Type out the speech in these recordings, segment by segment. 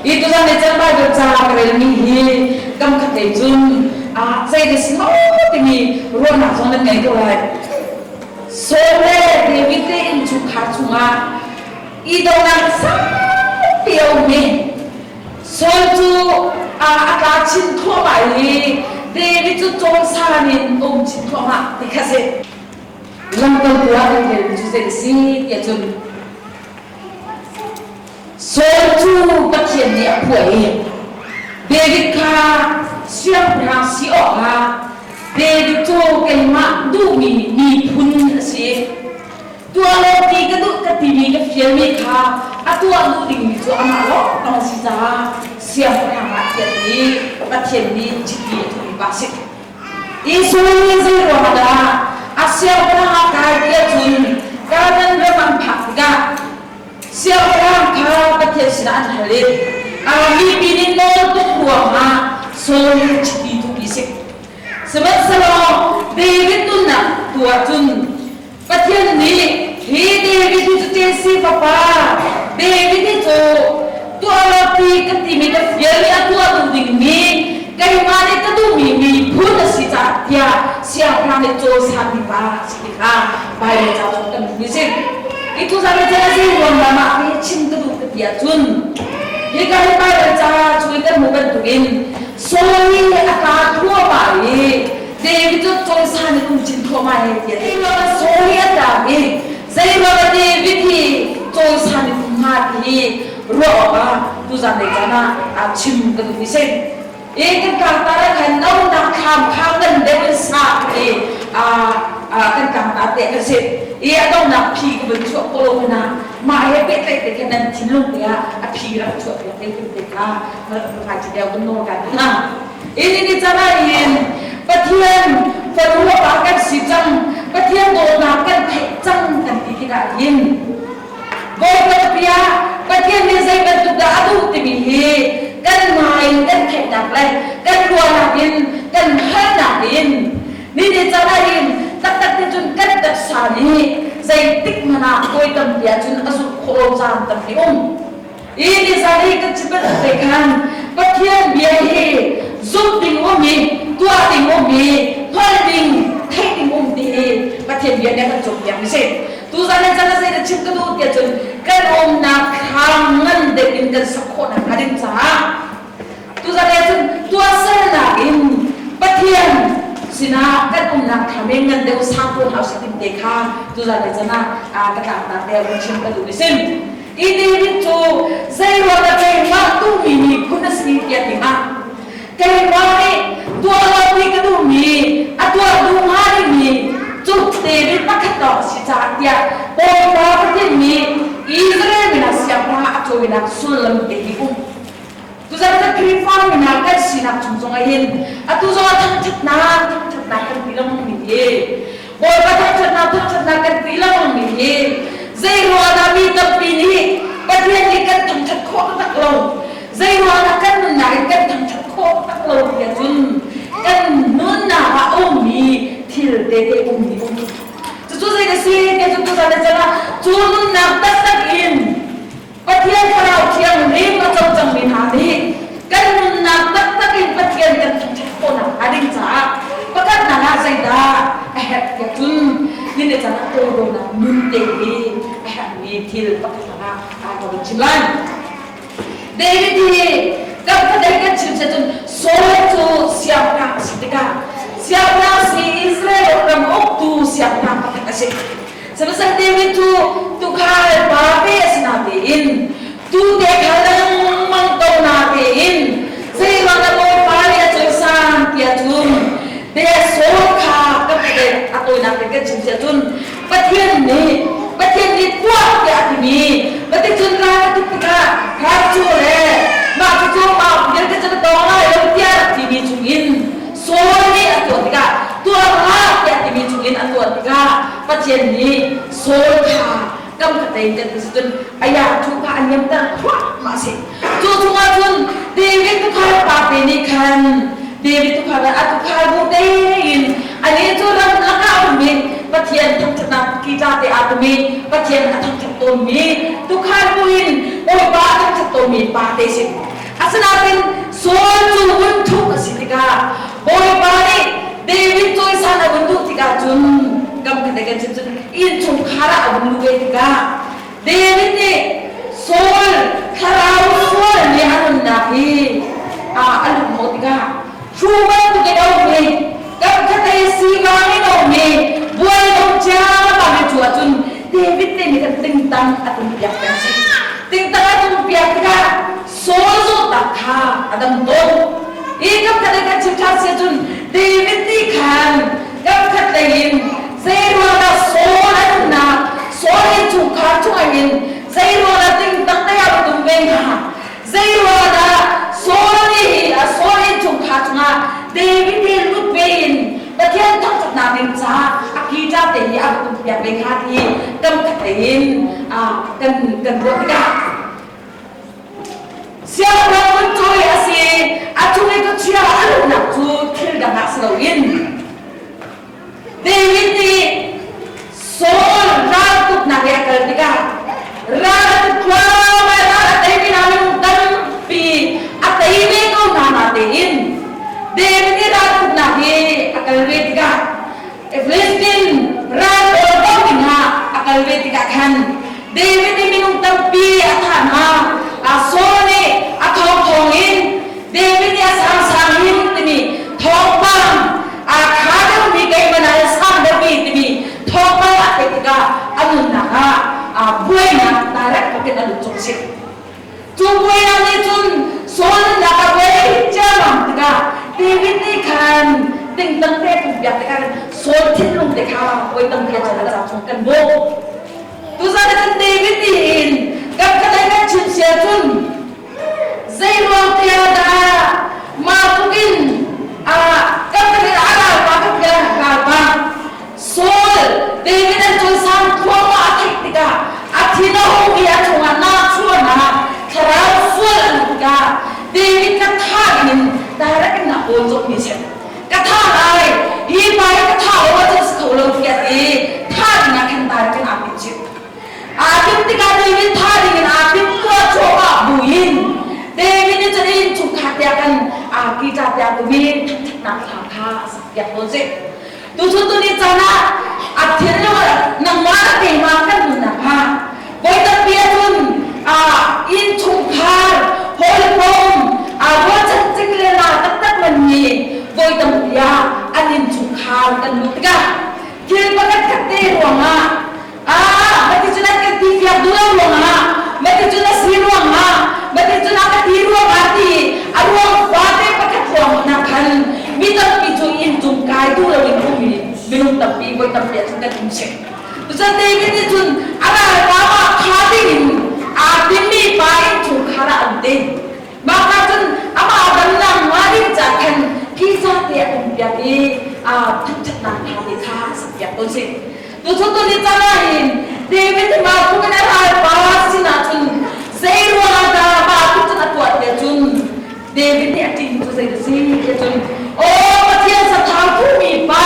I tuzan ni can Bible ca ka relmi hi kam khat lei cun zei na si maw timi ruahnak zong nan ngei ko lai. Saul le David te innchungkhar chungah idonak saupi a um i Saul cu a tla chin thluahmah i David cu cawnsan in a um chin thluahmah ti kha si. Lamkaltu ah kan relmi cu zei a si tiah cun Saul cu Pathian nih a phuah i David kha siangpahrang si awkah David cu keimah duhmi miphun a si. Tuah law ti ka duh ka timi ka fialmi kha a tuah duh dingmi cu amah lawng a si caah siangpahrang ah tiah ti Pathian nih chiti a thuhmi pa a si. Israel nih zei ruangah dah a siangpahrang ah kai tiah cun Kanaan ram an phak tikah siangpahrang kha Pathian sinah an hal i mipi nih nawl tuk ruangah Saul nih chiti thuhmi a si. Sihmanhsehlaw David nunnak tu ah cun Pathian nih hi David hi cu Jesse fapa David hi cu tuah law ti ka timi ka fial i a tuah duh dingmi keimah nih ka duhmi miphun a si caah tiah siangpahrang nih cawisanmi pa a si ti kha Baibal ca chung kan hmuh si. Hi tuzan hi a zei ruang dah mah hi chim ka duh ka ti ahcun hika hi Baibal ca chung i kan hmuh bantukin Saul hi a tla thluahmah i David cu cawisan in um chin thluahmah he tiah ti. Saul hi a tlak i zeiruang ah David hi cawisan in um hnga ti hi ruah awkah tuzan lei caan ah chim ka duh mi si. I kan tlangtar ah khan nonak thlam kha ngan deuh in sa i kan tlangtar te kan si. I a donghnak phi ka vun chuah khawh lo hmanh ah mah he pehtlaih te khan nan thinlung te ah a phi rak chuah piak te te kha ngai ci deuh kan nawl kai hna. Ini ni caan ah hin Pathian fanu fapa kan si cang, Pathian dawtnak kan theih cang kan ti tikah hin Bawipa bia Pathian nih zei bantuk dah a duh timi hi kan ngai in kan theihnak le kan ruahnak in kan hngalhnak in ni ni caan ah hin taktak te cun kan taksa nih zeitik hmanh ah kawi tampi ahcun a zulh khawh lo caan tampi um. Hi nizan hi kan chim bantuk te khan Pathian bia hi zumh ding um i tuah ding um i hngalh ding theih ding um ti hi Pathian bia nih a kan cawnpiak mi si. Tuzan le can a zei na chim ka duh tiah cun kan umnak thlam ngan deuh in kan sak khawh nakhnga ding caah tuzan le cun tuahsernak in Pathian sinah kan umnak thlam in ngan deuh sang ko hna usih tim te kha tuzan le can ah ka tlangtar te vun chim ka duh mi sim. I David cu zeiruangah keimah duhmi miphun a si tiah ti hnga? Keimah nih tuah lo ti ka duhmi, a tuah duh hnga dingmi cu David pakhat lawng a si caah tiah Bawipa Pathian nih Israel mi hna siangpahrang ah a cawinak sullam te hi um. Tuzan cu Khrihfa mi hna kan sinak chung zongah hin atu zongah thangṭhatnak thangṭhatnak kan ti lengmang mi hi Bawipa thangṭhatnak thangṭhatnak kan ti lengmang mi hi zei ruangah dah mi tampi nih Pathian nih kan thangṭhat khawh taktak lo, zei ruangah dah kan nunnak in kan thangṭhat khawh taktak lo ti ahcun kan nunnak ah a ummi thil tete ummi um. Cucu zei a si ti cu tuzan le can ah cu nunnak taktak in Pathian Thlarau Thianghlim a co cangmi hna nih kan nunnak taktak in Pathian kan thangṭhat khawhnak hnga ding caah pakhatnak ah zeidah a herh tiah cun ni le caan ah toidornak nun te hi a herhmi thil pakhat ah aa ka vun chim lai. David hi kan khatlei kan chim cun Saul cu siangpahrang a si tikah siangpahrang si Israel ram uktu siangpahrang pakhat a si. Sihmanhsehlaw David cu tuukhal pa te a si natein tuu te kha lengmang ko natein zeiruangah Bawipa nih a cawisan tiah cun te Saul kha kan te a tawinak te kan chim siah cun Pathian nih Pathian nih tuah tiah a timi Paticun ral a tuk tikah ral cu le mah cucu mah vialte cu na tawng lai lo tiah rak timi chungin Saul nih a tuah tikah tuah hlah tiah timi chungin a tuah tikah Pathian nih Saul kha kam khatein kan ti cun aya thu kha a niamter thluahmah a si. Cu chungah cun David tukhal pa te nih khan David tukhal a tukhal bu tein ani cu ram lakah a um i Pathian thangṭhatnak kita te aa tum i Pathian a thangṭhat tawnmi tukhal bu in Bawipa a thangṭhat tawnmi pa te si. Asinain Saul cu vun thuk a si tikah Bawipa nih David cawisan a vun duh tikah cun kam khat kan chim cun innchungkhar ah a vun luh ve tikah David nih Saul thlarau sual nih a nunnak hi a luh hnawh tikah hru bantuk in a um i kam khatlei sivang in a um i buai lo ciammam i cu ahcun David nih nih khan tingtang a tumpiak peng si. Tingtang a tumpiak tikah Saul zawtnak kha a dam tawn. Hi kam khat in kan chim ṭhan si ahcun David nih khan kam khat lei in zei ruangah Saul a nunnak, Saul innchungkhar chungah hin zei ruangah tingtang te a va tum ve hnga? Zei ruangah Saul nih hi a Saul innchungkhar chungah David hi lut ve in Pathian thangṭhatnak ding caah a guitar te hi a va tum piak ve hnga ti kam khat lei in kan kan ruah tikah Siangpahrang vun cawi a si i a cung i khuachia a luhnak cu thil dang ah si loin David nih Saul raltuknak i a kal tikah ral a tuk thluahmah ral a teimi hna minung tampi a tei ve ko hna natein David nih raltuknak hi a kal ve tikah Filistin ral pawl doh dingah a kal ve tikah khan David nih minung tampi a thah hna. Saul nih a thawngthawng in David nih a sangsang in timi thawngpang aa kha deuhmi keimah nain sang deuhmi timi thawngpang a theih tikah a nunnak ah buainak direct bakin a lut cawk si. Cu buainak nih cun Saul nunnak a buai ciammam tikah David nih khan tingtang te tumpiak tikah khan Saul thinlung te kha voi tampi a chan a chung kan bawh. Tuzan ah kan David nih hin kan khatlei kan chim sia cun zei ruang te ah dah mah tluk in kan khatlei a ralpa kan ralpa Saul David an cawisang thluahmah a theih tikah a thin a hung i a chungah nachuahnak thlarau sual a luh tikah David ka thah dingin direct in a kawl cawkmi si. Ka thah lai, hi pa hi ka thah lo ahcun si kho lo tiah ti thah dingah khan direct in aa timh chih. Aa timh tikah David thah dingin aa timh tuah cuahmah buin David nih cun innchungkhar tiah kan aa guitar tiah tumi thangṭhatnak hla kha a sak piak tawn si. Tuchun tuni caan ah a thinlung nangmah le keimah kan nunnak ah voi tampi ahcun innchungkhar hawikom rualchan cing le la taktak man mi voi tampi ah an innchungkhar kan luh tikah thil pakhat khat te ruangah mati cun an kan ti fiak duh lo ruangah mati cun a si ruangah mati cun a ka ti ruangah ti a ruang fate pakhat ruangah khan mi tampi cu inn cung kai duh loin ummi minung tampi voi tampi ahcun kan um si. Cun David nih cun a ralpa ah kha dingin aa timmi pa innchungkhar ah an ti. Mah ka cun amah damnak hnga ding ca khan khi ca te a um piak i thangṭhatnak hna te kha a sak piak tawn si. Tuchun tuni caan ah hin David hi mah tluk in a ralpa sinah cun zei ruangah dah mah tluk cun a tuah tiah cun David nih a ṭihmi cu zei a si tiah cun aw Pathian sathau phumi pa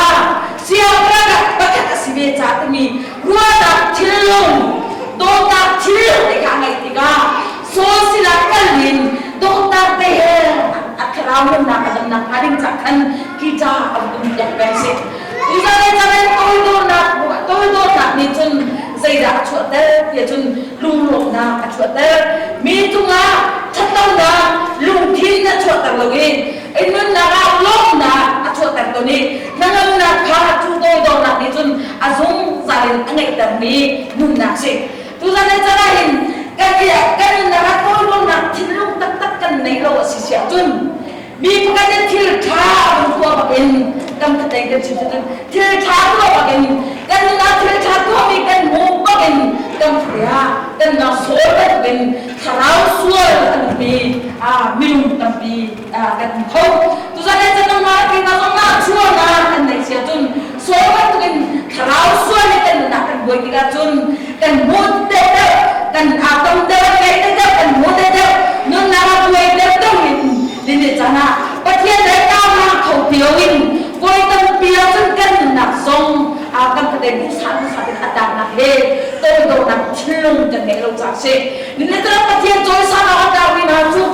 siangpahrang ah pakhat a si ve ca timi ruahnak thinlung dawtnak thinlung te kha a ngeih tikah Saul sinah kal in dawtnak te he a thlarau nunnak a damnak hnga ding ca khan khi ca a um piak peng si. Tuzan i caan toidornak toidornak nih cun zeidah a chuahter tiah cun lunglawmhnak a chuahter. Mi cungah ṭhatlonak lungthin a chuahter lo i i nunnak ah lawmhnak a chuahter tawn i hnangamnak kha cu toidornak nih cun a zungzal in a ngeihtermi nunnak si. Tuzan i caan ah hin kan kan nunnak ah toidornak thinlung taktak kan nei lo a si si ahcun Mi pakhat nih thil ṭha a vun tuah bakin kan khatlei kan chim cun thil ṭha tuah bakin kan nunah thil ṭha tuahmi kan hmuh bakin kan hria kan nak sawl bantukin thlarau sual an ummi minung tampi kan um kho. Tuzan le can nangmah ke na zong ah chuahnak kan nei sia cun sawl bantukin thlarau sual nih kan nunah kan buai tikah cun kan hmuh deuh deuh kan aa tom deuh ngeih deuh kan hmuh deuh deuh nunnak ah buai deuh deuh in nini caan ah Pathian le karhlang kho ti loin voi tampi ah cun kan nunnak zong kan patei duhsah duhsah in a tlaknak he toidornak thinlung kan ngeih lo caah si. Nini caan Pathian cawisan ah a tlakmi hna cu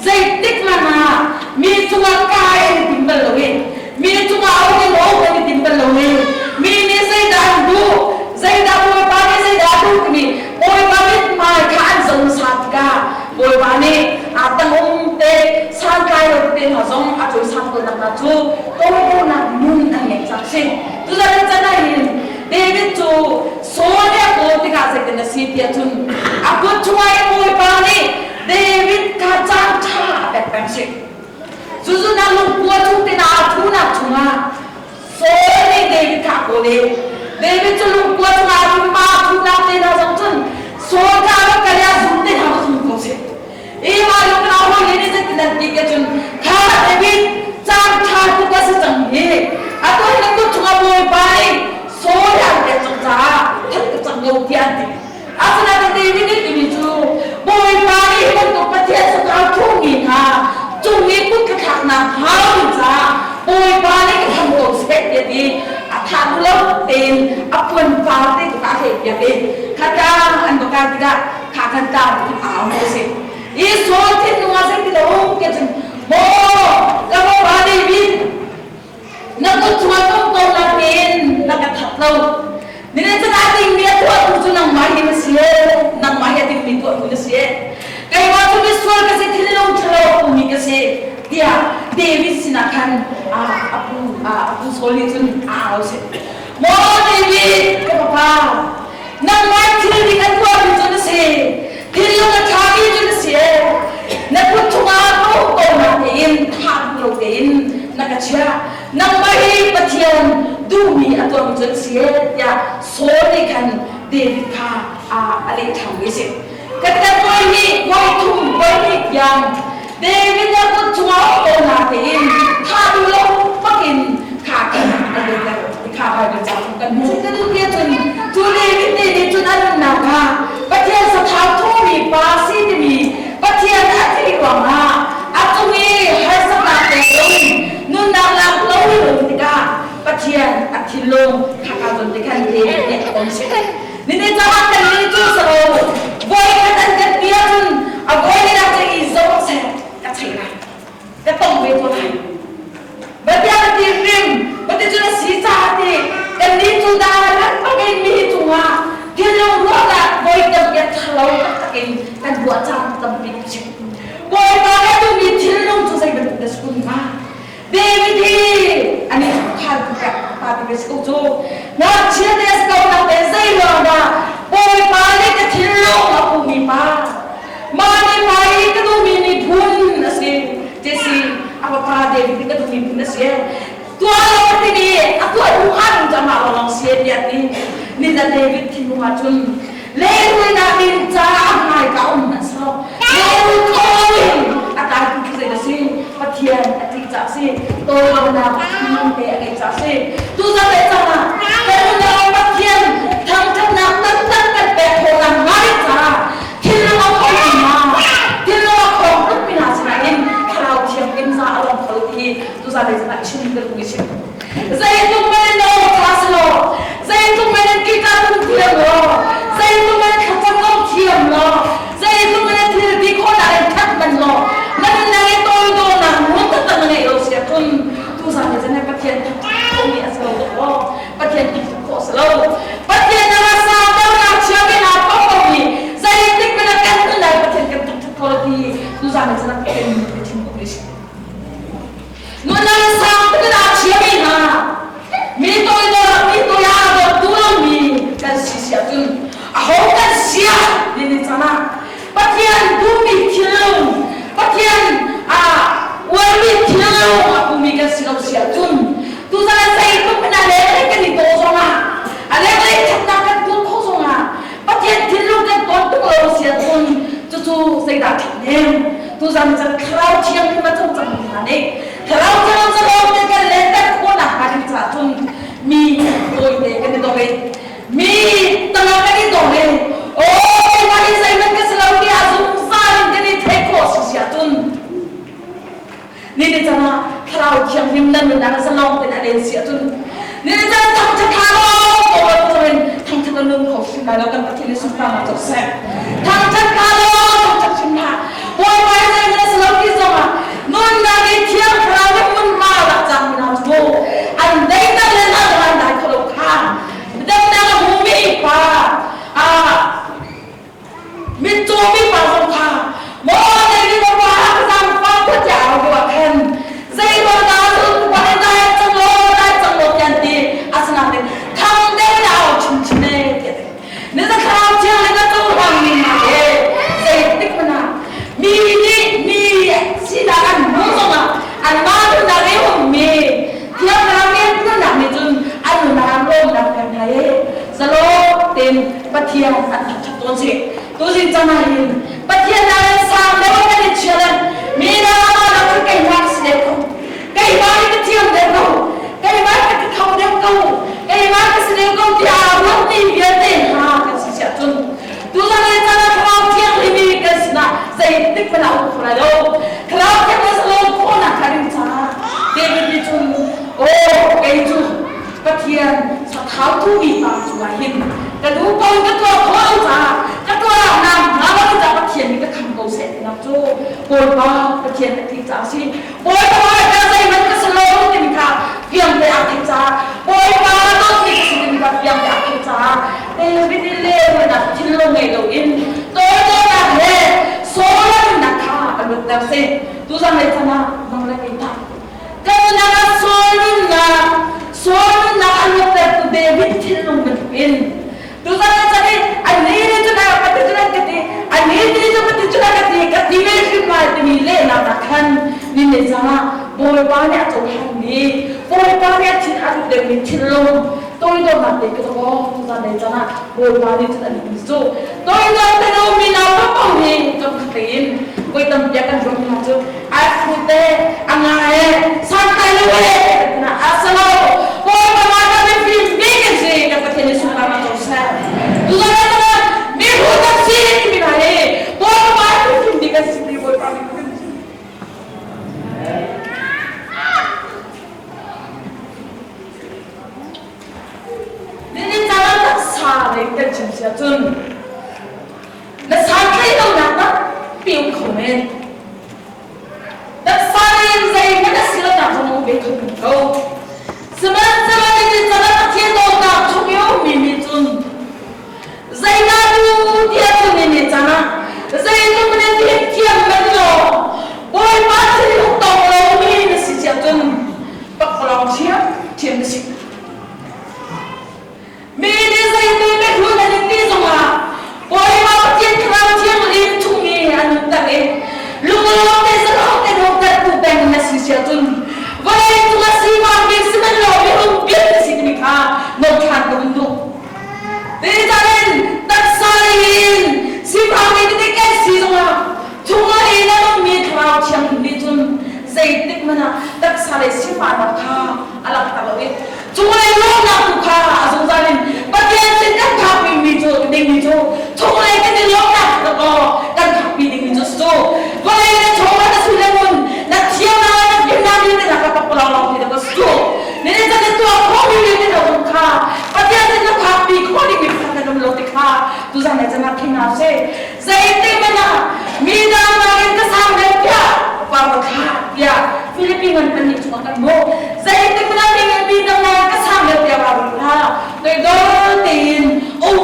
Zeitik hmanh ah mi cungah kai an i tim bal lo i mi cungah a um in um an i tim bal lo i mi nih zeidah an duh, zeidah Bawipa nih zeidah a duh timi Bawipa mithmai kha an zoh hmasa tikah Bawipa nih aa tang-um te santlai lo tete hna zong a cawisan tawnnak hna cu toidornak nun an ngeih caah a si. Tuzan an can ahhin David cu Saul nih a kawl tikah zeitin a si tiah cun a kut chungah i Bawipa nih David kha caan ṭha a pek peng si. Cucu na lungkua chung te na aa thunak chungah Saul nih David kha a kawl i David cu lungkua chungah a thum ma thunak te hna zong cun Saul kha a va kal i a zum te hna va zum ko seh. I mah lung na hawi le nih zeitin an ti ke cun kha David caan ṭha tuk a si cang hi atu hi na kut chungah Bawipa nih Saul an pek cang caah that ka cang ko tiah an ti. Asinain David nih timi cu Bawipa nih hi bantuk Pathian sakau ṭhumi hna cung i kut ka thlaknak hnga lo ding caah Bawipa nih ka tham ko seh tiah ti a thah duh lo tein a puan par te tu kha a hlehpiak i khatang an va kai tikah kha khan tlang khan a au a si. I Saul thinlung ah zeiti lo tiah cun maw ka fapa David Na kut cungah ka um ko nakin na ka that lo. Ninin cun a dingmi a tuahtu cu nangmah hi na si e. Nangmah hi a dingmi tuahtu na si e. Keimah cu misual ka si, thinlung ṭhalo a pumi ka si, tiah David sinah khan a pu a pu Saul nih cun a au si. Maw David, ka fapa, nangmah thil ding a tuahmi cu na si. Thinlung a ṭhami cu na si e. Na kut chungah ka um ko natein thah duh lo tein na ka chiah. Nangmah hi Pathian duhmi a tuahmi cu na si e tiah Saul nih khan David kha a leh ṭhan i a si. Kan kan voi hnih, voi thum, voi hnih tiang David na kut chungah um ko natein thah duh lo bakin kha khan a lehter ti kha Baibal ca chung kan hmuh. Ka duh tiah cun cu David nih nih cun a nunnak ah Pathian sathau thawmi pa si timi Pathian a theih ruangah a cung i harsatnak pek loin nunnak lak lo in um tikah Pathian a thinlung kha ka zawn te khan David nih a ton si. Nini caah kannih cu saro voi khat an kan ti ahcun a voi nak cu i zoh seh ka theih lai ka tong ve ko lai. Batia ka ti hrim bati cun a si caah ti kannih cu dah ran bangin mi cungah thinlung ruahnak voi tampi a ṭhalo taktak in kan ruah caan tampi ka chim. Bawipa le duhmi thinlung cu zei bantuk dah si kun hnga? David hi ani khan pek pa ti ve si ko cu. Ngakchia te a si ko nak te zei ruang dah Bawipa nih ka thinlung a pumi pa mah nih pa i ka duhmi miphun a si Jesse a fapa David nih ka duhmi phun a si tuah lo timi a tuah duh hnga ding cu amah lawnglawng si tiah ti ni na David thinlung ah cun lehrulnak in ca a hmaika um hmanh selaw lehrul thaw in a tlaitu cu zei a si Pathian a ṭih caah a si tawlnak thinlung te a ngeih caah a si tuzan le cang ah kan unau Pathian thangṭhatnak taktak kan pek khawh nakhnga ding caah thinlung a khawngmi hna thinlung a khawng tukmi hna sinain thlarau thianghlim za a lawng kho ti tuzan le cang ah chim ka duh i chim Zeitluk men in na aw ṭha si law, zeitluk men in guitar tum thiam law, zeitluk men in thlacam zong thiam law, zeitluk men in thil ti khawhnak in ṭhat hmanh law, na nunnak i toidornak ngun taktak na ngeih lo si ahcun tuzan ni cun Pathian thangṭhat khomi a si lo dawh aw. Pathian thangṭhat khawh a si lo. Pathian na rasa dornak chiami hna paohpaoh hi zeitik hmanh ah kan nunnak Pathian kan thangṭhat kho lo ti tuzan ni cun a kan ka chim duhmi a si. Nunnak sang tuk in aa chiami hna, mi toidor mi toi ah dawttu lomi kan si si ahcun aho kan sia ni ni caan ah Pathian duhmi thinlung, Pathian ah uarmi thinlung a pumi kan si lo si ahcun tuzan zeitluk in a lenglei kan i taw zongah a lenglei ṭhatnak kan tuah khawh zongah Pathian thinlung kan tawn tuk lo si ahcun cucu zeidah ṭhathnem tuzan chan thlarau thianghlim a cawlcang mi hna nih thlarau thianghlim zalong te kan len kan khawhnak hnga ding caah cun mi tawite kan i dor i mi tangah kan i dor i aw keimah hi zeihmanh ka si lo tiah zungzal in kan i theih khawh si si ahcun Ni cang ah thlarau thianghlim nan nunnak zalong tein a len si ahcun ni cang thangṭhat hlah law kawl cawin thangṭhat a nung kho hrim lai lo kan Pathian nih sunparnak co seh thangṭhat hlah law thangṭhat hrim hlah Bawipa hi zeihmanh a si lo ti zong. Pathian an thangṭhat tawn si. Tuzing cang ah hin Pathian nakin sang deuh kan i chia le mi dang ah cun keimah ka si deuh ko. Keimah hi ka thiam deuh ko. Keimah hi ka kho deuh ko. Keimah ka si deuh ko tiah aa ruatmi vialte hna kan si siah cun tuzan le caan ah Thlarau Thianghlim i kan sinah zeitik hmanh ah a um kho lai lo. Thlarau Thianghlim salon khawhnak kha ding caah David nih cun aw kei cu Pathian sathau thumi pa cungah hin ka duh ko ka tuah khawh lo caah ka tuah nak hnga lo caah Pathian nih ka kham ko seh tinak cu Bawipa Pathian a ti caah si. Bawipa ka zeihmanh ka si lo timi kha fiangte aa theih caah Bawipa dawtmi ka si timi kha fiangte aa theih caah David nih lehrulnak thinlung ngei loin toidornak he Saul a nunnak kha a luatter si. Tuzan lei chan ah nang le kei tah Kan nunnak ah Saul nunnak, Saul nunnak a luattertu David thinlung bantukin tuzan ah chan i anih nih cun a ka ti cun an ka ti, anih nih cun ka ti cun a ka ti, ka ti ve hrim lai timi lehnak ah khan nin le cangah Bawipa nih a cohlanmi, Bawipa nih a thin a duh deuhmi thinlung toidornak te ka aw tuzan lei cangah Bawipa nih cun a duhmi cu toidor te lomi nau paohpaoh hi kan khat in voi tampi ah kan ruah hna cu a phute a ngai santlai lo e a salo Bawipa ma kan mifim bik kan si kan Pathian nih sunpar ma ko seh tuzan ah mi hu kan si timi hna hi Bawipa ma mifim bik kan si ti Bawipa mi kan si. Nini caan taksa lei kan chim sia cun Na santlai lonak tampi um kho men. Taksa in zeihmanh a si lonak zong um ve kho men ko. Sihmanhsehlaw ni caan Pathian dawtnak chung i a ummi nih cun zeidah tu tiah cun ni caan ah zeitluk in thiam men law Bawipa thil uk tawk lomi na si cia cun pakpalawng thiam thiam na si. Mi nih zeiti biahlun an in ti zongah Bawipa Pathian Thlarau Thianghlim chung i an nunter i lunglawm te zalong te nuntertu peng na si sia cun vawlei cung a sifak bik sihmanhsehlaw mirum bik na si timi kha nawl-thlan ka hun duh. Zeicahtiah taksa in sifakmi tete kan si zongah chunglei in a nungmi Thlarau Thianghlim nih cun zeitik hmanh ah taksa lei sifahnak kha a langhter lo i Cunglei lawmnak tu kha a zungzal in Pathian sin kan phakpi mi cu dingmi cu chunglei kan i lawmnak cu kaw kan phakpi dingmi cu cu vawlei na chawva na sui le ngun na thiamnak le na fimnak vialte hna kha pakpalawng lawng ti na cu nini can na tuah khawhmi vialte hna zong kha Pathian sin na phakpi khawh dingmi pakhat na um lo ti kha tuzan le can ah thei hna sih. Zeitik hmanh ah mi dang nakin ka sang deuh tiah pa thlah tiah Philippine ngan pahnih chungah kan hmuh. Zeitik hmanh ah mi ngan mi dang nakin ka sang deuh tiah ralring hlah. Toidor tein um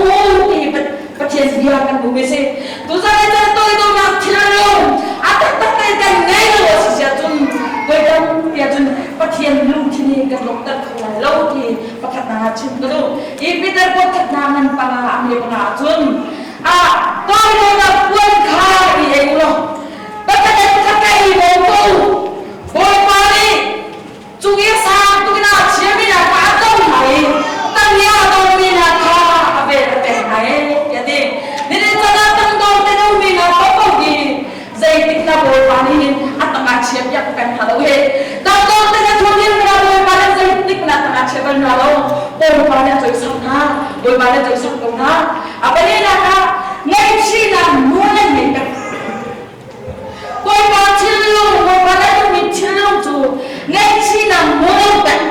ti Pathian bia kan hmuh mi si. Tuzan le caan toidornak thinlung a taktak tein kan ngei lo a si siah cun voidang tiah cun Pathian lungthin hi kan lawmhter kho lai lo ti pakhatnak ah chim ka duh. I Peter kuat khatnak ngan panga a me panga ahcun ah toidornak puan kha i ei u law pakhat le pakhat ka ei bawm ko u. Bawipa nih cung i a sang tuk in a chiami hna kha a do hna i tang i a domi hna kha a vel a pek hna e tiah a ti. Nihin caan ah tangdor te domi hna paohpaoh hi zeitik na Bawipa nih hin a tangah chiapiak peng hna lo hi. Tangdor te na thunin na Bawipa nih zeitik na tangah chia bal hna lo. Bawipa nih a cawisak hna. Bawipa nih a cawisak ko hna. A palinak ah ngaihchihnak nawl nan ngei peng. Bawipa thinlung, Bawipa le duhmi thinlung cu ngaihchihnak nawl peng.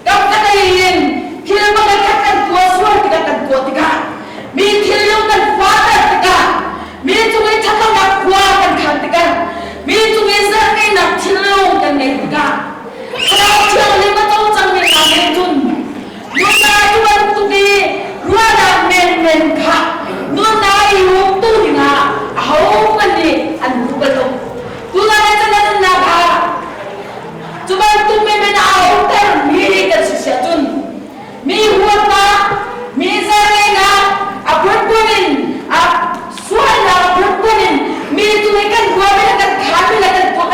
Kam khat in thil pakhat khat kan tuah sual tikah kan tuah tikah mi thinlung kan fahter tikah mi cung i ṭhatlonak khua kan khan tikah mi cung i zerhngeinak thinlung kan ngeih tikah Thlarau Thianghlim a cawlcangmi hna nih cun Nunnak cu bantuk i ruahnak menmen kha nunnak i uktu dingah ahohmanh nih an duh bal lo. Tuzan le chan na nunnak ah cu bantuk menmen aa uktermi kan si siah cun mi huatnak, mi zerngeinak, a phunphun in a sualnak a phunphun in mi cung i kan ruahmi le kan khanmi le kan tuahmi.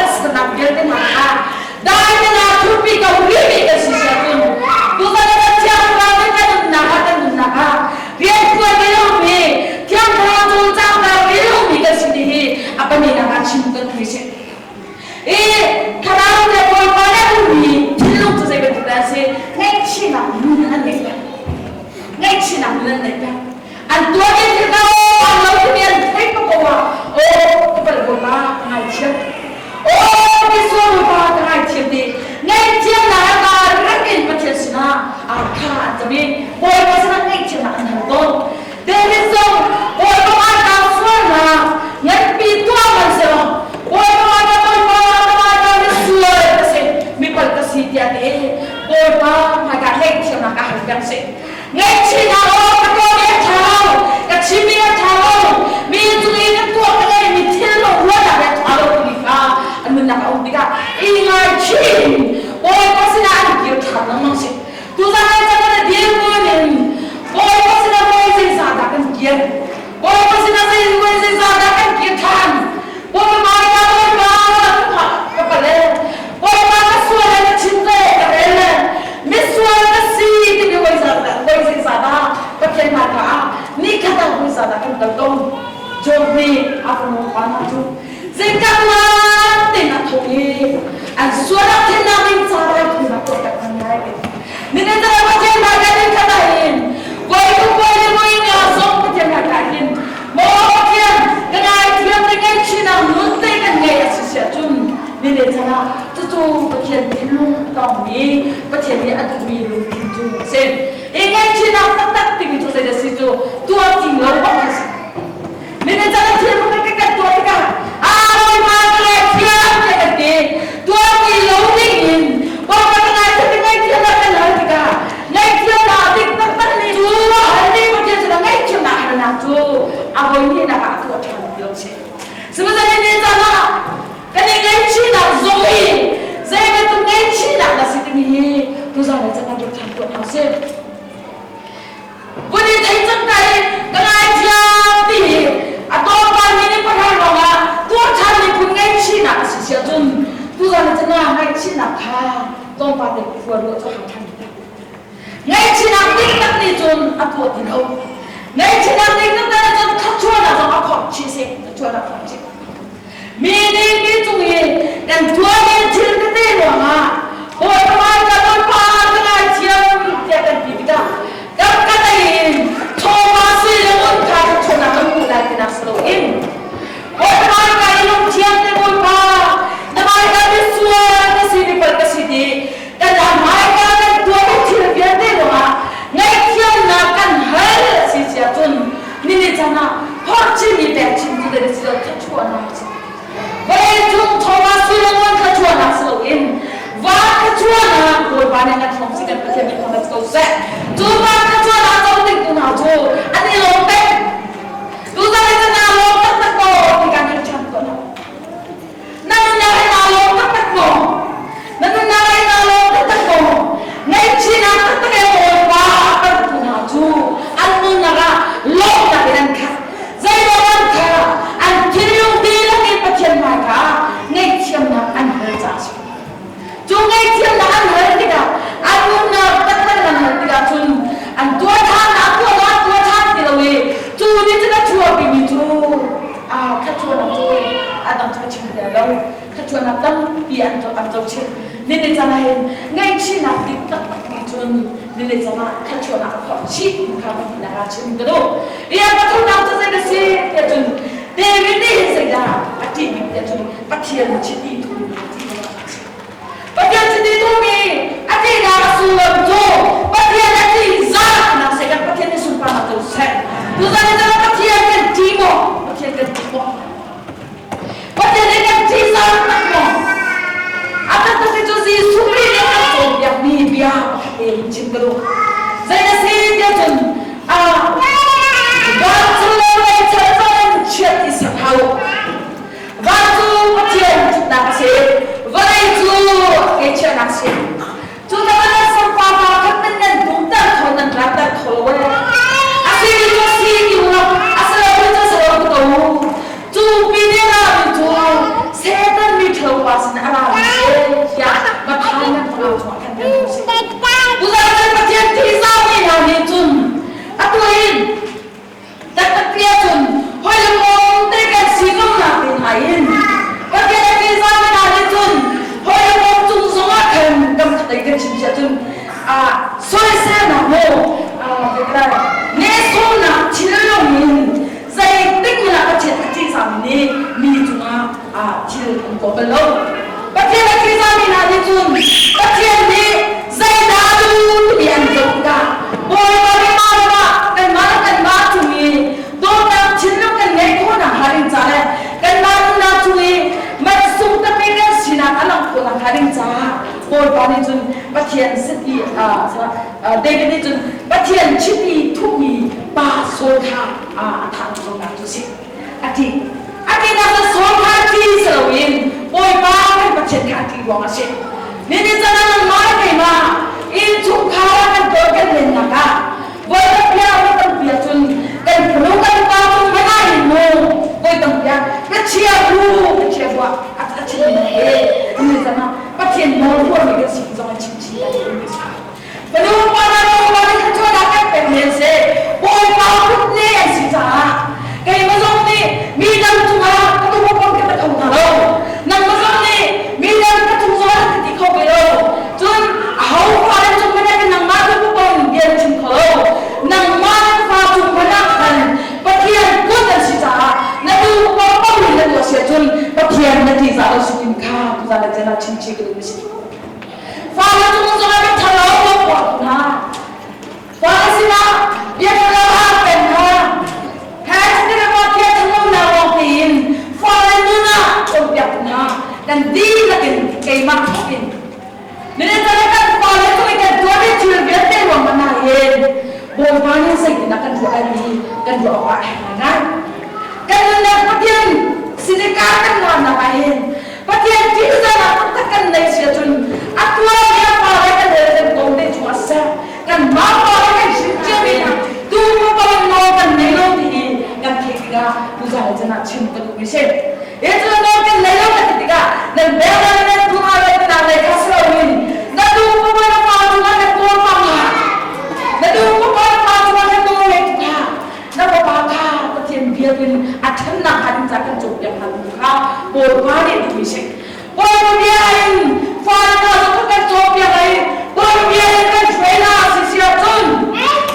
kir ṭhan. Bawipa ka Bawipa ka pale Bawipa ka sual le ka chim le ka rel le misual ka si timi voi zeizah dah Pathian hmaika ah nikhat ah voi zeizah dah kan kal tawn. Job nih a fanu pa hna cu zingka tuan tein a tho i an sual a thinnak ding ca raithawinak tuah tak hman lai. Nihin cu Pathian hmaika nikhat ah hin voi kum voi le voi nga zong Pathian hmaika hin maw Pathian ka ngaithiam le ngaihchihnak nun te kan ngei a si siah cun nihin chan ah cucu Pathian thinlung tongmi Pathian nih a duhmi lungthin cu a si. I ngaihchihnak taktak timi cu zei a si cu tuah ti lo bak a si. Nihin chan ah thil pakhat kan tuah tikah aa Bawipa ka ngaithiam tiah kan ti. Tuah ti lo ding in Bawipa ka ngaithiam ti ngaihthiamnak kan hal tikah ngaihthiamnak dik taktak nih cu a hal mi Pathian sinah ngaihthiamnak halnak cu a voi hnihnak ah a tuah ṭhan ti lo si. Sihmanhsehlaw nihin caan ah kan i ngaihchihnak zong hi zei bantuk ngaihchihnak dah si timi hi tuzan ah can kan ruat ṭhan tuah hna usih. Vun i thei cang ka i ka ngaithiam ti hi a tlawmpal mi nih pahra ruangah tuar ṭhan miphun ngaihchihnak a si si ahcun tuzan ah cun ngaihchihnak kha tlawmpal te khua ruah cu hau ṭhan ti Ngaihchihnak diktak nih cun a tuah ti lo. Ngaihchihnak diktak nih cun thluachuahnak zong a khorh chih seh, thluachuahnak khorh chih. Mi nih mi cung i kan tuahmi thil tete ruangah Bawipa ka Bawipa ka ngaithiam tiah kan ti tikah kan ka in chawva sui le ngun kha thluachuahnak kan hmuh lai tinak si loin Bawipa ka i lungthiam te Bawipa na hmaika misual ka si mipal ka si ti kan hmaika kan tuahmi thil vialte ruangah ngaihthiamnak kan hal si sia cun nini chan ah phorh chinmi pek chin cu dai si lo thluachuahnak a si. Vawleicung chawva sui le ngun thluachuahnak si loin van thluachuahnak Bawipa nih kan hlawm si kan Pathian nih thangṭhat ko seh. Cu van thluachuahnak co ding tu hna cu an i lawm peng. Tuzan hi naa lawm taktak ko ti kan hal ṭhan ko hna. Na nunnak hi naa lawm taktak maw? Na nunnak hi naa lawm taktak maw? Ngaihchihnak taktak he Bawipa a panhtu hna cu an nunnak ah lawmhnak in an khat. Zeimaw an kha an thinlung dihlak in Pathian hmaika ah ngaihthiamnak an hal caah a si. Cu ngaihthiamnak an hal tikah an nunnak taktak an hal tikah cun an tuah ṭhan a tuah lo an tuah ṭhan ti lo i cu nih cun a chuahpimi cu thluachuahnak cu a dang cu ka chim ti lo thluachuahnak tampi an an co chih nini caan ah hin ngaihchihnak dik taktak nih cun nini caan ah thluachuahnak a phorh chih kha pahnih ah chim ka duh i a pathumnak cu zei na si tiah cun David nih hin zeidah a ṭih bik tiah cun Pathian chiti thumi Pathian chiti thumi a ṭihnak a sullam cu Pathian a ṭihzahnak seh kan Pathian nih sunparnak co seh. Tuzan hi cun Pathian kan ṭih maw? Pathian kan ṭih maw? Pathian nih kan ṭihzah tak maw? A taktak si cu Jesuh Khrih nih a kan cawnpiakmi bia pakhat te in chim ka duh. Zei na si tiah cun vancung le vawlei chan chiat i sak hau. Van cu Pathian ṭhutnak a si, vawlei cu ngeihchiahnak a si. Cu caah nan sampa pa khat nan nan tumter kho nan ratter kho lo ee. A si mi cu a si ti u law, a si lo mi cu a si lo ti ko u. Cu pi nih a rami cu Satan mi ṭhalo pa sin a rami si tiah Matthai nan panga chungah khan kan hmuh si. Tuzan kan Pathian ṭihzahmi hna nih cun atu hin Taktak ti ahcun hawi le kawm te kan si ko nak te hna in Pathian a ṭihzahmi hna nih cun hawi le kawm cung zongah khan kam khat kan chim si ahcun soiselnak maw nehsawhnak thinlung in zeitik hmanh ah Pathian a ṭihzahmi nih mi cungah thil an tuah bal lo. Pathian a ṭihzahmi hna nih cun Pathian nih zeidah a duh timi an zoh tikah Bawipa nih mah le mah kanmah le kanmah cung i dawtnak thinlung kan ngeih khawhnak hnga ding ca le kanmah nunnak cung i mansung takmi kan sinak a langh khawhnak hnga ding caah Bawipa nih cun Pathian sati David nih cun Pathian chiti thuhmi pa Saul kha a thah khawhnak cu a si. A ṭih. A ṭihnak cu Saul kha a ṭih si loin Bawipa kan Pathian kha a ṭih ruang a si. Nihin caan ah nangmah le keimah innchungkhar ah kan tuan kan lennak ah voi tampi ah voi tampi ahcun kan fanu kan pa cung hmanh ah hin mu voi tampi ah. chim ka duh mi si. Fale cung zong ah kan ṭhalo lo puah hna. Fale sinah bia ṭhalo ah pen hna. He bia ṭhalo na lawng tein fale nun ah cawnpiak hna. Kan dihlak in keimah thawk in. Minute kan fale cu kan tuah i thil vialte ruang hmanh ah hin Bawipa nih zeitindah kan ruah ai ti kan ruah awk ah a herh ngaingai. Kan nunnak Pathian sinika kan laarnak ah hin Pathian ṭihzahnak taktak kan neih si ahcun a tuahmi a pa le kan le kan kong te cungah siseh kanmah pa le kan hrim ciami tu pa in nawl kan nei lo ti hi kan theih tikah tuzan le can ah chim ka duhmi si. Hi cu nawl kan nei lo kan ti tikah nan bel le nan duh ah le nan lei kha si loin na duh pa na pa cungah na kawl pang ah na duh pa na pa cungah na nawl le tukah na fapa kha Pathian biakinn a ṭhannak hnga ding ca kan cawnpiak hna tu kha Bawipa nih duhmi si. Bawipa bia in fale hna cu kan cawnpiak i Bawipa bia in kan hruai hna a si si ahcun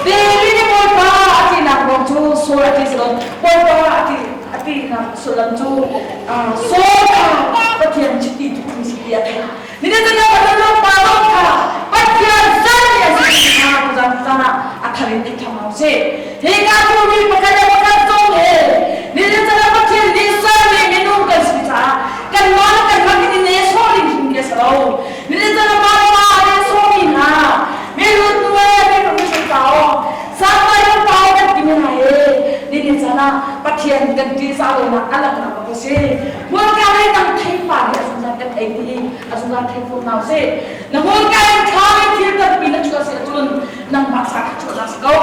David nih Bawipa a tinak ruang cu Saul a ti si lo Bawipa a ti a tinak sullam cu Saul kha Pathian chiti tukmi si ti a theih. Nitin na Pathian pa lawng kha Pathian sermi a si kha tuzan caan ah a thar in thei hau sih. Hi ka mi pakhat le pakhat zong hi nitin caan ah Pathian nih sermi minung kan si caah kanmah le kanmah kan i nesawh ding hrim khi a si lo. Nitin caan ah mah le mah aa nesawhmi hna milut nu e mi hrim pau santlai kan pau kan timi hna hi nitin caan ah Pathian kan ṭihzah lonak a langhnak a si. Hmurka lei dang theipar hi a zungzal kan ei ti i a zungzal thei fawn hna usih. Na hmurka in ṭha in thil tampi na chuah si ahcun nangmah sa kha chuahnak si ko.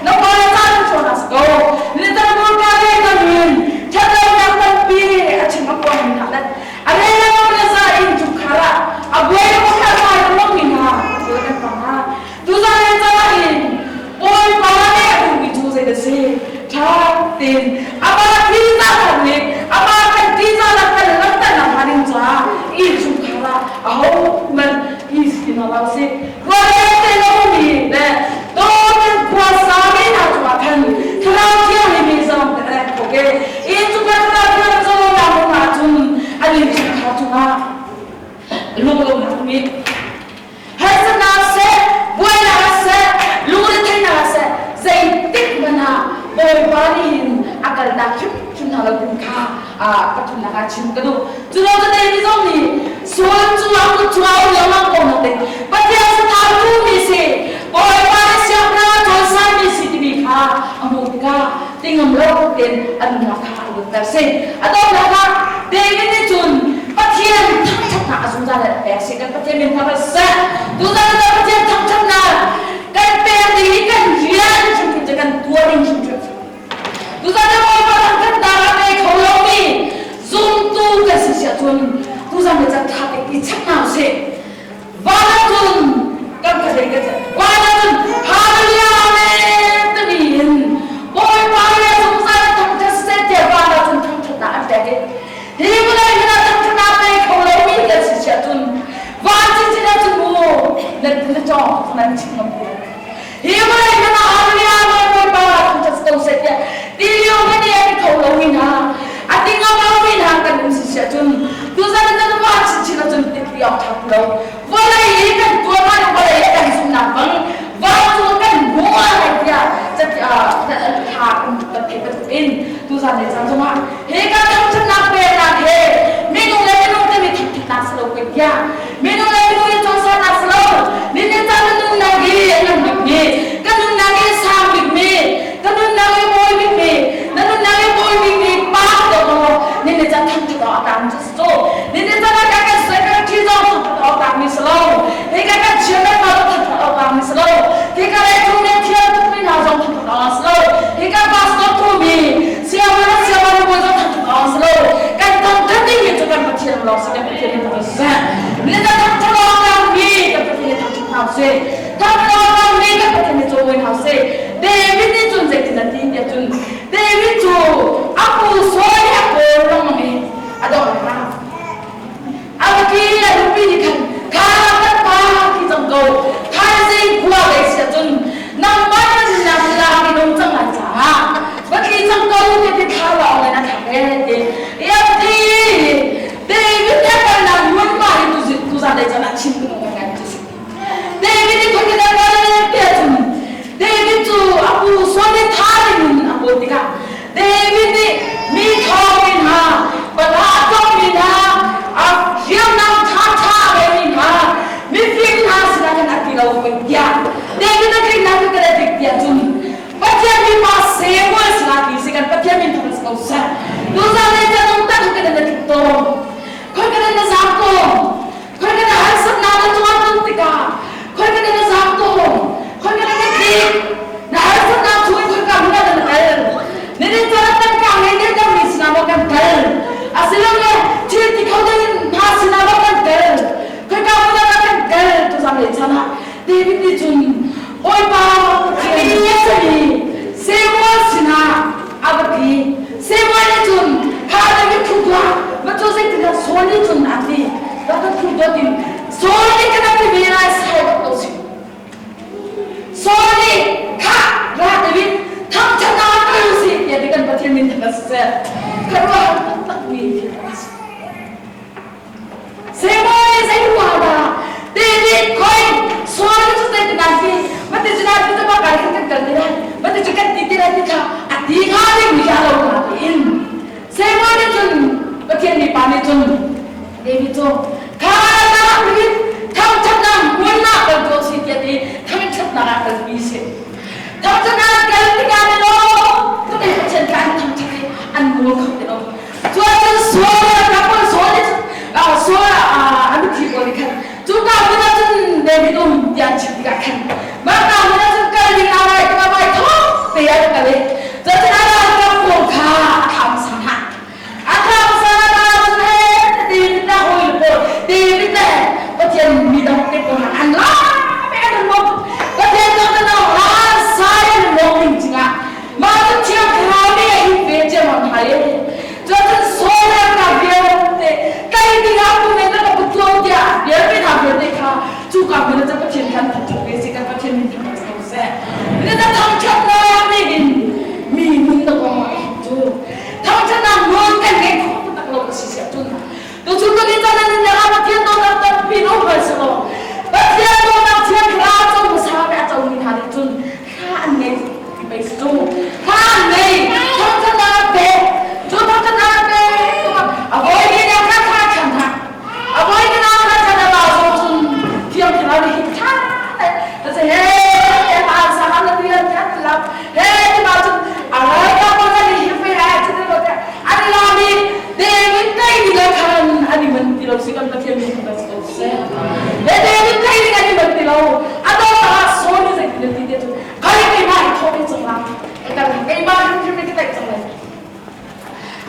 Na pa le ca na chuahnak si ko. Nitan hmurka lei dang in ṭhatlonak tampi a chim a phuangmi hna le a rel le za in chungkhar ah a buai le pakhat mai a longmi hna thil kan pang hna. Tuzan le caan in Bawipa nih a duhmi cu zei dah si? Ṭha tein amah ṭihzah kan nih amah kan ṭihzahnak kan langhternak hnga ding caah innchungkhar ah ahohmanh i si hna lo sih. Rualrem te lomi le dawt in khua sami hna cungah khan Thlarau Thianghlim nih zong kan rek ko ke. Innchungkhar Thlarau Thianghlim zong hna cun an innchungkhar cungah lunglawmhnak um i Harsatnak seh, buainak seh, lungretheihnak seh, zeitik hmanh ah Bawipa nih hin a kalnak hrimhrim hna lo ding kha pathumnak ah chim ka duh. Cu lo cu David zong nih sual cu a kut cungah um lengmang ko nak ding Pathian sathau duhmi si, Bawipa nih siangpahrang a cawisanmi si timi kha a hmuh tikah tingam lo tein a nunnak kha a lutter si. A donghnak ah David nih cun Pathian thangṭhatnak a zungzal in a pek si. Kan Pathian min thang seh. Tuzan ah Pathian thangṭhatnak kan pek ding i kan rian hrimhrim cu kan tuah ding hrimhrim. Tuzan ah Bawipa thangṭhatnak a pe kho lomi zumtu kan si si ahcun tuzan ni can ṭha te i check hna usih. Van ahcun kan kha kan van ahcun Hallelujah Amen timi in Bawipa le zungzal thangṭhat seh tiah van ahcun thangṭhatnak an pek i hi vawlei hmanh ah thangṭhatnak pe kho lomi kan si si ahcun van cincin ahcun mu nan na cawng nan chim ngam ti hi vawlei hmanh ah Hallelujah Amen Bawipa thangṭhat ko seh tiah ti lio hmanh i a ti kho lomi hna a ti ngam lomi hna kan um si si ahcun tuzan nan van chinchin ahcun ti awk ṭha ti lo vawlei i kan tuar lai vawlei i kan zumhnak bang vancung kan hmu lai tiah tha kan theih bantuk in tuzan le caan zongah hi kan thangṭhatnak peknak he minung le minung kan i thangṭhatnak si lo ko tiah minung le minung in cawisannak si lo nihin caan na nunnak hi a ngan bikmi ka nunnak hi sang bikmi ka nunnak hi mawi bikmi na nunnak hi mawi bikmi pa dawh maw nihin caan thangṭhat awk a tam cu si cu nihin caan ah kan soi kan ṭhi zong thangṭhat awk tlakmi si lo hi ka kan chian le hna zong thangṭhat awk tlakmi si lo hi ka le thu ne thiam tukmi hna zong thangṭhat awk si lo hi ka pastor thumi sianginn le sianginn bawi zong thangṭhat awk si lo kan thangṭhat ding hi cu kan Pathian lawng si kan Pathian in thangṭhat siseh. David nih mi ṭhawngmi hna, pala a cawngmi hna, a hriamnam ṭhaṭha a ngeimi hna, mifim hna sinah khan a ti lo tiah David a tlinnak cu kan dik tiah cun Pathian mipa Samuel sinah ti si kan Pathian min thang si ko seh. Tuzan le canung tak kan na tlik tawn. Khoi kan na zaam tawn. Khoi kan na harsatnak na tuar ton tikah khoi kan na zaam tawn. Khoi kan na tlik. Na harsatnak chung in khoi ka hmun ah na kal. Nihin caan kan ka ngei ne dang mi sinah maw kan kal. Asilole thil ti kho ding hna sinah maw kan kal. Khoi ka hmun ah kan kal. Tuzan le chan ah David nih cun Bawipa Pathian a simi Samuel sinah a va ti. Samuel nih cun kha David thu tuah, va cu zeitindah Saul nih cun a ti. Va ka thu tuah tin Saul nih ka ti ve lai sai bak ko si. Saul nih kha ra David thangṭhatnak kal usih tiah ti kan Pathian min thang siseh. Khuaruahhar taktakmi thil a si. Samuel zei ruah dah David khoi sual cu zeitindah si mati cu lai cu ma kai kan kal te lai mati cu kan ti te lai ti kha a ti hnga ding mi kha lo na tiin Samuel nih cun Pathian mipa nih cun David cu kha na David thangṭhatnak hmunnak kal tuah si tiah ti thangṭhatnak ah kalpi si thangṭhatnak kal tikah ni law Pathian kha an thangṭhat i an nawl kho ti lo Cuacun Saul ralkap pawl Saul nih Saul a mitthli pawl nih khan cuka hmun ah cun David um tiah an chim tikah khan mah ka hmun ah cun kal ding aa vai tikah vai thawk te ah an kal i cuacun a ralkap pawl kha a thlah hmasa hna. A thlah hmasa hna cun he David le hawi pawl David le Pathian mi dang te pawl an la me an mong Pathian dang na la sai an mong ding cingah Mah cu Thiang Thlarau nih a in ve ciammam hna i cuacun Saul ralkap vialte tei dingah tu men na ka put tiah vialte hna vialte kha cuka hmun ah cun Pathian khan thangṭhat ve si kan Pathian min thangṭhat si ko seh. Na thangṭhatnak nih hin mi nun na kong ah cu thangṭhatnak nun kan ngei kho taktak lo a si siah cun tuchun kan i can in ah Pathian dawtnak tampi no hmanh selaw Pathian dawtnak Thiang Thlarau co hmasa ve a comi hna nih cun thla an ngei ti pei si cu thla an ngei thangṭhatnak an pek cu thangṭhatnak an pek a voi ni na kha thla chan hna a voi ni na kha chan a ba zo cun thiang thlarau nih hin tha ta se he ma sa han na ti lan khat lam he ti ma cun a rai ka mo na ni hi fe ha chu ti mo te an la mi David kai ni la khan ani man ti lo si kan Pathian min kan ko se he David kai ni ani man ti lo a do ta so ni zai ti ti te chu kai kai ma i tho chang la ka kai ma hrim hrim ki tai chang la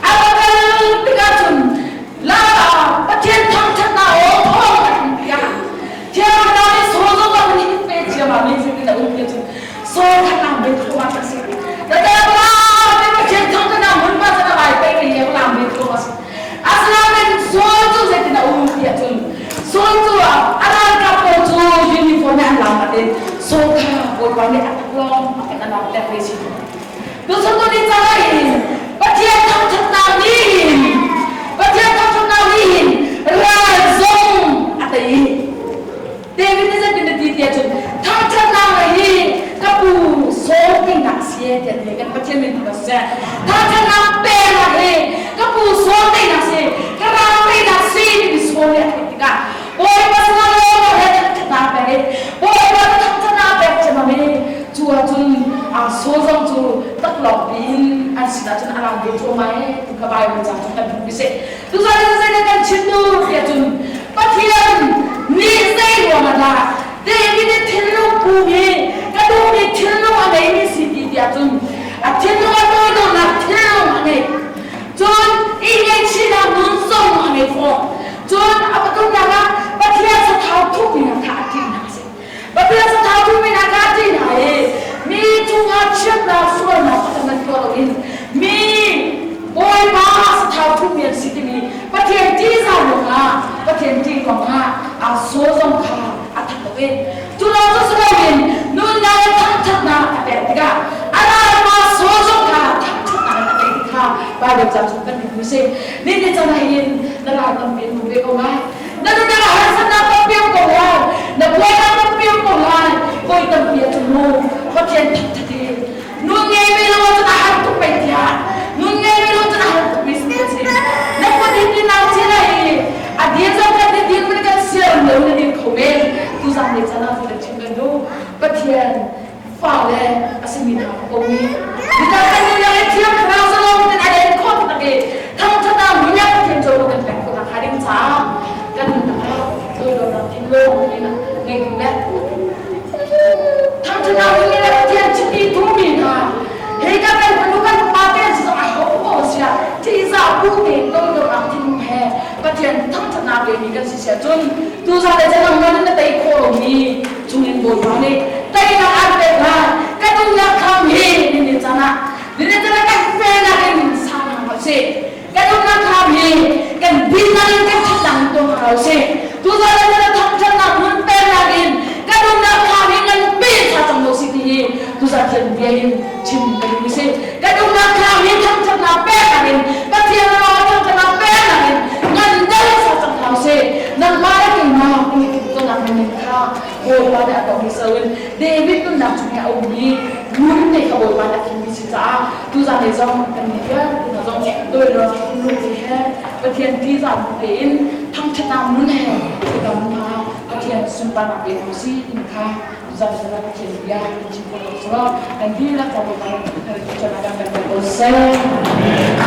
a kal tikah cun la Pathian thangṭhat na aw thawng ka tling tiah thiang na nih so zo ka ni pe chia ma mi sin na um ti cun so khat na be tho ma ta si ta ta la te Pathian thangṭhat na mun ma sa bai pe ke ye la be tho ma si asinain Saul cu zeitin a um ti ahcun Saul cu a ralkap pawl cu uniform he an lam natin Saul kha Bawipa nih a taklawng a kan a lak ve si. Tuchun tu ni cang hin Pathian thangṭhatnak nih hin Pathian thangṭhatnak nih hin ral zong a tei. David nih zeitin a ti tiah cun thangṭhatnak hi ka pu Saul teinak si e tiah ti kan Pathian min thangṭhat siseh thangṭhatnak peknak hi ka pu Saul teinak si ka ral teinak si timi Saul nih a theih tikah Bawipa sinah lawlaw he thangṭhatnak pek i Bawipa na thangṭhatnak pek ciammam i cu ahcun Saul zong cu taklawng piin an sinah cun a ram ve cuahmah e ti kha Bible ca cu kan hmuh i si Tuzan in zeidah kan chim duh tiah cun Pathian nih zei ruangah dah David nih thinlung pu hi ka duhmi thinlung a ngeimi si ti tiah cun a thinlung a toidornak thinlung a ngei. Cun i ngaihchihnak nun zong a ngei fawn. Cun a pathumnak ah Pathian sathau thukmi hna kha a ṭihnak a si. Pathian sathau thukmi hna kha a ṭih hna i mi cungah chiatnak sualnak pakhat hmanh tuah loin mi Bawipa sathau thukmi an si timi Pathian ṭihzah ruangah Pathian ṭih ruangah aa saw zong kha a that lo i cu lawng cu si loin nunnak le thangṭhatnak a pek tikah a ralpa saw zong kha thangṭhatnak in a pek ti kha Baibal ca chung kan hmuh si. Nihin caan ah hin na ral tampi an um ve ko lai. Na nunnak ah harsatnak tampi um ko lai. Na buainak tampi um ko lai. Voi tampi ah cun mu Pathian thangṭhat hi nun ngei ve lo ahcun a har tuk pei tiah. bu tein toidornak thinlung he Pathian thangṭhatnak pemi kan si siah cun tuzan le nangmah nih na tei khawh lomi chungin Bawipa nih teinak aan pek lai. Kan nunnak kham hi nini caan ah nini caan ah kan felnak in sang hna hlah usih. Kan nunnak kham hi kan dinnak in kan ṭhatnak in tuah hna hlah usih. Tuzan le caan ah thangṭhatnak nun peknak in kan nunnak kham hi ngan pe tha cang lo si ti hi tuzan thian bia in chim ka duh si. Kan umnak thlam hi thangṭhatnak peknak in Pathian ruangah thangṭhatnak peknak in ngan deuh sa cang hna usih. Nangmah le keimah kan i timhtuahnak menmen kha Bawipa nih a tuahmi si loin David nunnak chung i a ummi nun te kha Bawipa nih a thimmi si caah tuzan lei zong kan nih vialte hna zong toidor thinlung te he Pathian ṭihzah bu tein thangṭhatnak nun he thlacam hna Pathian sunparnak pe hna usih timi kha Zangzala Pathian bia kan chim khawh ko selaw kan dihlak Bawipa kan kan kan ko seh.